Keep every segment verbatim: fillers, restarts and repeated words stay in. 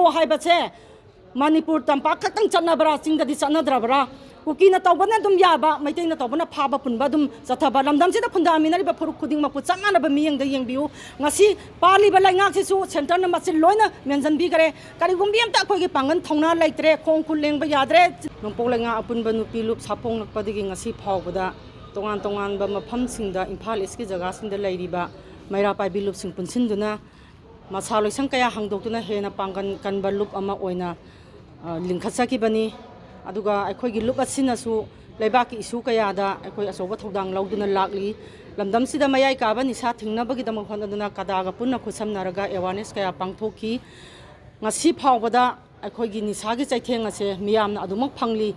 ꯍꯥꯏꯕꯁꯦ ꯃꯅꯤꯄꯨꯔ ꯇꯝꯄꯥꯛ ꯈꯛꯇꯪ ꯆꯠꯅꯕ꯭ꯔꯥ, ꯆꯤꯡꯗꯗꯤ ꯆꯠꯅꯗ꯭ꯔꯕ꯭ꯔꯥ? ꯀꯨꯀꯤꯅ ꯇꯧꯕꯅ ꯑꯗꯨꯝ ꯌꯥꯕ, ꯃꯩꯇꯩꯅ ꯇꯧꯕꯅ ꯐꯥꯕ ꯄꯨꯟꯕ ꯑꯗꯨꯝ ꯆꯠꯊꯕ, ꯂꯝꯗꯝꯁꯤꯗ ꯈꯨꯟꯗꯥꯃꯤꯟꯅꯔꯤꯕ ꯐꯨꯔꯨꯞ ꯈꯨꯗꯤꯡꯃꯛꯄꯨ ꯆꯞ ꯃꯥꯟꯅꯕ ꯃꯤꯠꯌꯦꯡꯗ ꯌꯦꯡꯕꯤꯌꯨ꯫ ꯉꯁꯤ ꯄꯥꯜꯂꯤꯕ ꯂꯩꯉꯥꯛꯁꯤꯁꯨ ꯁꯦꯟꯇꯔꯅ ꯃꯆꯤꯟ ꯂꯣꯏꯅ ꯃꯦꯟꯁꯤꯟꯕꯤꯈ꯭ꯔꯦ꯫ ꯀꯔꯤꯒꯨꯝꯕꯤ ꯑꯝꯇ ꯑꯩꯈꯣꯏꯒꯤ ꯄꯥꯡꯒꯜ ꯊꯧꯅꯥ ꯂꯩꯇ꯭ꯔꯦ, ꯈꯣꯡ ꯈꯨꯠ ꯂꯦꯡꯕ ꯌꯥꯗ꯭ꯔꯦ꯫ ꯅꯣꯡꯄꯣꯛ ꯂꯩꯉꯥꯛ ꯑꯄꯨꯟꯕ ꯅꯨꯄꯤ ꯂꯨꯞ ꯁꯥꯐꯣꯡꯂꯛꯄꯗꯒꯤ ꯉꯁꯤ ꯐꯥꯎꯕꯗ ꯇꯣꯉꯥꯟ ꯇꯣꯉꯥꯟꯕ ꯃꯐꯝꯁꯤꯡꯗ, ꯏꯝꯐꯥꯜ ꯏꯁꯀꯤ ꯖꯒꯥꯁꯤꯡꯗ ꯂꯩꯔꯤꯕ ꯃꯩꯔꯥ ꯄꯥꯏꯕꯤ ꯂꯨꯞꯁꯤꯡ ꯄꯨꯟꯁꯤꯟꯗꯨꯅ ꯃꯁꯥ ꯂꯣꯏꯁꯪ ꯀꯌꯥ ꯍꯥꯡꯗꯣꯛꯇꯨꯅ ꯍꯦꯟꯅ ꯄꯥꯡꯒꯜ ꯀꯟꯕ ꯂꯨꯞ ꯑꯃ ꯑꯣꯏꯅ, ꯑ, ꯂꯤꯡꯈꯠꯆꯈꯤꯕꯅꯤ꯫ ꯑꯗꯨꯒ ꯑꯩꯈꯣꯏꯒꯤ ꯂꯨꯞ ꯑꯁꯤꯅꯁꯨ ꯂꯩꯕꯥꯛꯀꯤ ꯏꯁꯨ ꯀꯌꯥꯗ ꯑꯩꯈꯣꯏ ꯑꯆꯧꯕ ꯊꯧꯗꯥꯡ ꯂꯧꯗꯨꯅ ꯂꯥꯛꯂꯤ꯫ ꯂꯝꯗꯝꯁꯤꯗ ꯃꯌꯥꯏ ꯀꯥꯕ ꯅꯤꯁꯥ ꯊꯤꯡꯅꯕꯒꯤꯗꯃꯛ ꯍꯣꯠꯅꯗꯨꯅ ꯀꯗꯥꯒ ꯄꯨꯟꯅ ꯈꯨꯠꯁꯝꯅꯔꯒ awareness ꯀꯌꯥ ꯄꯥꯡꯊꯣꯛꯈꯤ꯫ ꯉꯁꯤ ꯐꯥꯎꯕꯗ ꯑꯩꯈꯣꯏꯒꯤ ꯅꯤꯁꯥꯒꯤ ꯆꯩꯊꯦꯡ ꯑꯁꯦ ꯃꯤꯌꯥꯝꯅ ꯑꯗꯨꯃꯛ ꯐꯪꯂꯤ꯫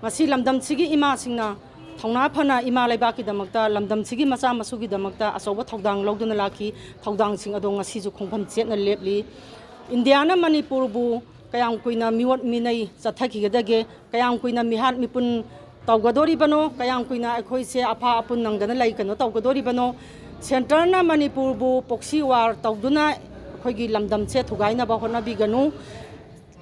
ꯉꯁꯤ ꯂꯝꯗꯝꯁꯤꯒꯤ ꯏꯃꯥꯁꯤꯡꯅ ꯊꯧꯅꯥ ꯐꯅ ꯏꯃꯥ ꯂꯩꯕꯥꯛꯀꯤꯗꯃꯛꯇ, ꯂꯝꯗꯝꯁꯤꯒꯤ ꯃꯆꯥ ꯃꯁꯨꯒꯤꯗꯃꯛꯇ ꯑꯆꯧꯕ ꯊꯧꯗꯥꯡ ꯂꯧꯗꯨꯅ ꯂꯥꯛꯈꯤ꯫ ꯊꯧꯗꯥꯡꯁꯤꯡ ꯑꯗꯣ ꯉꯁꯤꯁꯨ ꯈꯣꯡꯐꯝ ꯆꯦꯠꯅ ꯂꯦꯞꯂꯤ꯫ ꯏꯟꯗꯤꯌꯥꯅ ꯃꯅꯤꯄꯨꯔꯕꯨ ꯀꯌꯥꯝ ꯀꯨꯏꯅ ꯃꯤꯑꯣꯠ ꯃꯤꯅꯩ ꯆꯠꯊꯈꯤꯒꯗꯒꯦ? ꯀꯌꯥꯝ ꯀꯨꯏꯅ ꯃꯤꯍꯥꯠ ꯃꯤꯄꯨꯟ ꯇꯧꯒꯗꯣꯔꯤꯕꯅꯣ? ꯀꯌꯥꯝ ꯀꯨꯏꯅ ꯑꯩꯈꯣꯏꯁꯦ ꯑꯐꯥ ꯑꯄꯨꯟ ꯅꯪꯗꯅ ꯂꯩ ꯀꯩꯅꯣ ꯇꯧꯒꯗꯣꯔꯤꯕꯅꯣ? ꯁꯦꯟꯇꯔꯅ ꯃꯅꯤꯄꯨꯔꯕꯨ proxy war ꯇꯧꯗꯨꯅ ꯑꯩꯈꯣꯏꯒꯤ ꯂꯝꯗꯝꯁꯦ ꯊꯨꯒꯥꯏꯅꯕ ꯍꯣꯠꯅꯕꯤꯒꯅꯨ꯫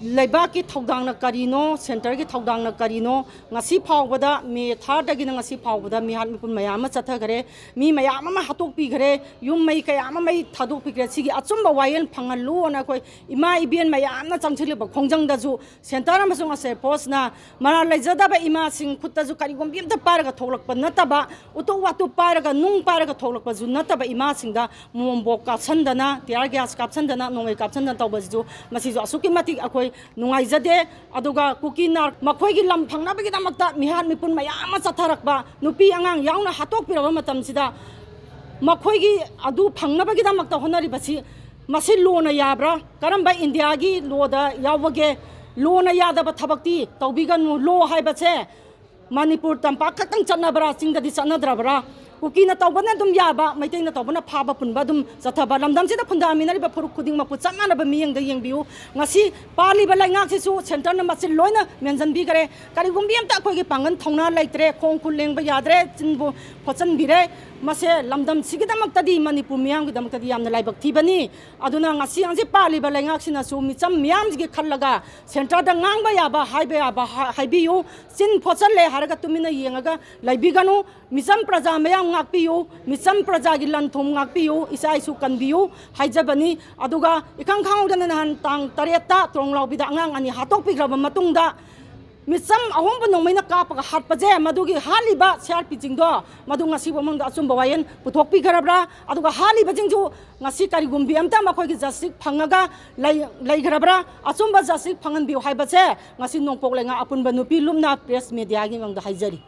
ꯂꯩꯕꯥꯛꯀꯤ ꯊꯧꯗꯥꯡꯅ ꯀꯔꯤꯅꯣ, ꯁꯦꯟꯇꯔꯒꯤ ꯊꯧꯗꯥꯡꯅ ꯀꯔꯤꯅꯣ? ꯉꯁꯤ ꯐꯥꯎꯕꯗ, ꯃꯦ ꯊꯥꯔꯗꯒꯤꯅ ꯉꯁꯤ ꯐꯥꯎꯕꯗ ꯃꯤꯍꯥꯠ ꯃꯤꯄꯨꯟ ꯃꯌꯥꯝ ꯑꯃ ꯆꯠꯊꯈꯔꯦ, ꯃꯤ ꯃꯌꯥꯝ ꯑꯃ ꯍꯥꯠꯇꯣꯛꯄꯤꯈꯔꯦ, ꯌꯨꯝ ꯃꯩ ꯀꯌꯥ ꯑꯃ ꯃꯩ ꯊꯥꯗꯣꯛꯄꯤꯈ꯭ꯔꯦ꯫ ꯁꯤꯒꯤ ꯑꯆꯨꯝꯕ ꯋꯥꯌꯦꯜ ꯐꯪꯍꯜꯂꯨꯅ ꯑꯩꯈꯣꯏ ꯏꯃꯥ ꯏꯕꯦꯟ ꯃꯌꯥꯝꯅ ꯆꯪꯁꯤꯜꯂꯤꯕ ꯈꯣꯡꯖꯪꯗꯁꯨ ꯁꯦꯟꯇꯔ ꯑꯃꯁꯨꯡ ꯑꯁꯦ ꯐꯣꯔꯁꯅ ꯃꯔꯥꯜ ꯂꯩꯖꯗꯕ ꯏꯃꯥꯁꯤꯡ ꯈꯨꯠꯇꯁꯨ ꯀꯔꯤꯒꯨꯝꯕꯤ ꯑꯝꯇ ꯄꯥꯏꯔꯒ ꯊꯣꯛꯂꯛꯄ ꯅꯠꯇꯕ, ꯎꯇꯨꯞ ꯋꯥꯇꯨꯞ ꯄꯥꯏꯔꯒ, ꯅꯨꯡ ꯄꯥꯏꯔꯒ ꯊꯣꯛꯂꯛꯄꯁꯨ ꯅꯠꯇꯕ ꯏꯃꯥꯁꯤꯡꯗ ꯃꯣꯝꯕꯣꯛ ꯀꯥꯞꯁꯟꯗꯅ, tear gas ꯀꯥꯞꯁꯟꯗꯅ, ꯅꯣꯡꯃꯩ ꯀꯥꯞꯁꯟꯗꯅ ꯇꯧꯕꯁꯤꯁꯨ, ꯃꯁꯤꯁꯨ ꯑꯁꯨꯛꯀꯤ ꯃꯇꯤꯛ ꯑꯩꯈꯣꯏ ꯅꯨꯡꯉꯥꯏꯖꯗꯦ꯫ ꯑꯗꯨꯒ ꯀꯨꯀꯤ ꯅꯥꯔ ꯃꯈꯣꯏꯒꯤ ꯂꯝ ꯐꯪꯅꯕꯒꯤꯗꯃꯛꯇ ꯃꯤꯍꯥꯠ ꯃꯤꯄꯨꯟ ꯃꯌꯥꯝ ꯑꯃ ꯆꯠꯊꯔꯛꯄ, ꯅꯨꯄꯤ ꯑꯉꯥꯡ ꯌꯥꯎꯅ ꯍꯥꯠꯇꯣꯛꯄꯤꯔꯕ ꯃꯇꯝꯁꯤꯗ, ꯃꯈꯣꯏꯒꯤ ꯑꯗꯨ ꯐꯪꯅꯕꯒꯤꯗꯃꯛꯇ ꯍꯣꯠꯅꯔꯤꯕꯁꯤ, ꯃꯁꯤ ꯂꯣꯅ ꯌꯥꯕ꯭ꯔꯥ? ꯀꯔꯝꯕ ꯏꯟꯗꯤꯌꯥꯒꯤ ꯂꯣꯗ ꯌꯥꯎꯕꯒꯦ? ꯂꯣꯅ ꯌꯥꯗꯕ ꯊꯕꯛꯇꯤ ꯇꯧꯕꯤꯒꯅꯨ꯫ ꯂꯣ ꯍꯥꯏꯕꯁꯦ ꯃꯅꯤꯄꯨꯔ ꯇꯝꯄꯥꯛ ꯈꯛꯇꯪ ꯆꯠꯅꯕ꯭ꯔꯥ, ꯆꯤꯡꯗꯗꯤ ꯆꯠꯅꯗ꯭ꯔꯕ꯭ꯔꯥ? ꯀꯨꯀꯤꯅ ꯇꯧꯕꯅ ꯑꯗꯨꯝ ꯌꯥꯕ, ꯃꯩꯇꯩꯅ ꯇꯧꯕꯅ ꯐꯥꯕ ꯄꯨꯟꯕ ꯑꯗꯨꯝ ꯆꯠꯊꯕ꯫ ꯂꯝꯗꯝꯁꯤꯗ ꯈꯨꯟꯗꯥꯃꯤꯟꯅꯔꯤꯕ ꯐꯨꯔꯨꯞ ꯈꯨꯗꯤꯡꯃꯛꯄꯨ ꯆꯞ ꯃꯥꯟꯅꯕ ꯃꯤꯠꯌꯦꯡꯗ ꯌꯦꯡꯕꯤꯌꯨ꯫ ꯉꯁꯤ ꯄꯥꯜꯂꯤꯕ ꯂꯩꯉꯥꯛꯁꯤꯁꯨ ꯁꯦꯟꯇꯔꯅ ꯃꯆꯤꯟ ꯂꯣꯏꯅ ꯃꯦꯟꯁꯤꯟꯕꯤꯈꯔꯦ꯫ ꯀꯔꯤꯒꯨꯝꯕꯤ ꯑꯝꯇ ꯑꯩꯈꯣꯏꯒꯤ ꯄꯥꯡꯒꯜ ꯊꯧꯅꯥ ꯂꯩꯇ꯭ꯔꯦ, ꯈꯣꯡ ꯈꯨꯠ ꯂꯦꯡꯕ ꯌꯥꯗ꯭ꯔꯦ, ꯆꯤꯟꯕꯨ ꯐꯣꯠꯆꯟꯕꯤꯔꯦ꯫ ꯃꯁꯦ ꯂꯝꯗꯝꯁꯤꯒꯤꯗꯃꯛꯇꯗꯤ, ꯃꯅꯤꯄꯨꯔ ꯃꯤꯌꯥꯝꯒꯤꯗꯃꯛꯇꯗꯤ ꯌꯥꯝꯅ ꯂꯥꯏꯕꯛ ꯊꯤꯕꯅꯤ꯫ ꯑꯗꯨꯅ ꯉꯁꯤ ꯍꯪꯆꯤꯠ ꯄꯥꯜꯂꯤꯕ ꯂꯩꯉꯥꯛꯁꯤꯅꯁꯨ ꯃꯤꯆꯝ ꯃꯤꯌꯥꯝꯁꯤꯒꯤ ꯈꯜꯂꯒ ꯁꯦꯟꯇꯔꯗ ꯉꯥꯡꯕ ꯌꯥꯕ, ꯍꯥꯏꯕ ꯌꯥꯕ ꯍꯥ-, ꯍꯥꯏꯕꯤꯌꯨ꯫ ꯆꯤꯟ ꯐꯣꯠꯆꯜꯂꯦ ꯍꯥꯏꯔꯒ ꯇꯨꯃꯤꯟꯅ ꯌꯦꯡꯉꯒ ꯂꯩꯕꯤꯒꯅꯨ꯫ ꯃꯤꯆꯝ ꯄ꯭ꯔꯖꯥ ꯃꯌꯥꯝ ꯉꯥꯛꯄꯤꯌꯨ, ꯃꯤꯆꯝ ꯄ꯭ꯔꯖꯥꯒꯤ ꯂꯟ ꯊꯨꯝ ꯉꯥꯛꯄꯤꯌꯨ, ꯏꯆꯥ ꯏꯁꯨ ꯀꯟꯕꯤꯌꯨ ꯍꯥꯏꯖꯕꯅꯤ꯫ ꯑꯗꯨꯒ ꯏꯈꯪ ꯈꯪꯍꯧꯗꯅ ꯅꯍꯥꯟ ꯇꯥꯡ ꯇꯔꯦꯠꯇ ꯇ꯭ꯔꯣꯡꯂꯥꯎꯕꯤꯗ ꯑꯉꯥꯡ ꯑꯅꯤ ꯍꯥꯠꯇꯣꯛꯄꯤꯈ꯭ꯔꯕ ꯃꯇꯨꯡꯗ, ꯃꯤꯆꯝ ꯑꯍꯣꯡꯕ ꯅꯣꯡꯃꯩꯅ ꯀꯥꯞꯄꯒ ꯍꯥꯠꯄꯁꯦ, ꯃꯗꯨꯒꯤ ꯍꯥꯠꯂꯤꯕ ꯁꯤ ꯑꯥꯔ ꯄꯤꯁꯤꯡꯗꯣ, ꯃꯗꯨ ꯉꯁꯤ ꯐꯥꯎꯕ ꯃꯅꯨꯡꯗ ꯑꯆꯨꯝꯕ ꯋꯥꯌꯦꯜ ꯄꯨꯊꯣꯛꯄꯤꯈ꯭ꯔꯕ꯭ꯔꯥ? ꯑꯗꯨꯒ ꯍꯥꯠꯂꯤꯕꯁꯤꯡꯁꯨ ꯉꯁꯤ ꯀꯔꯤꯒꯨꯝꯕꯤ ꯑꯝꯇ ꯃꯈꯣꯏꯒꯤ ꯖꯁꯇꯤꯁ ꯐꯪꯉꯒ ꯂꯩ-, ꯂꯩꯈ꯭ꯔꯕ꯭ꯔꯥ? ꯑꯆꯨꯝꯕ ꯖꯁꯇꯤꯁ ꯐꯪꯍꯟꯕꯤꯌꯨ ꯍꯥꯏꯕꯁꯦ ꯉꯁꯤ ꯅꯣꯡꯄꯣꯛ ꯂꯩꯉꯥꯛ ꯑꯄꯨꯟꯕ ꯅꯨꯄꯤ ꯂꯨꯞꯅ ꯄ꯭ꯔꯦꯁ ꯃꯦꯗꯤꯌꯥꯒꯤ ꯃꯃꯥꯡꯗ ꯍꯥꯏꯖꯔꯤ꯫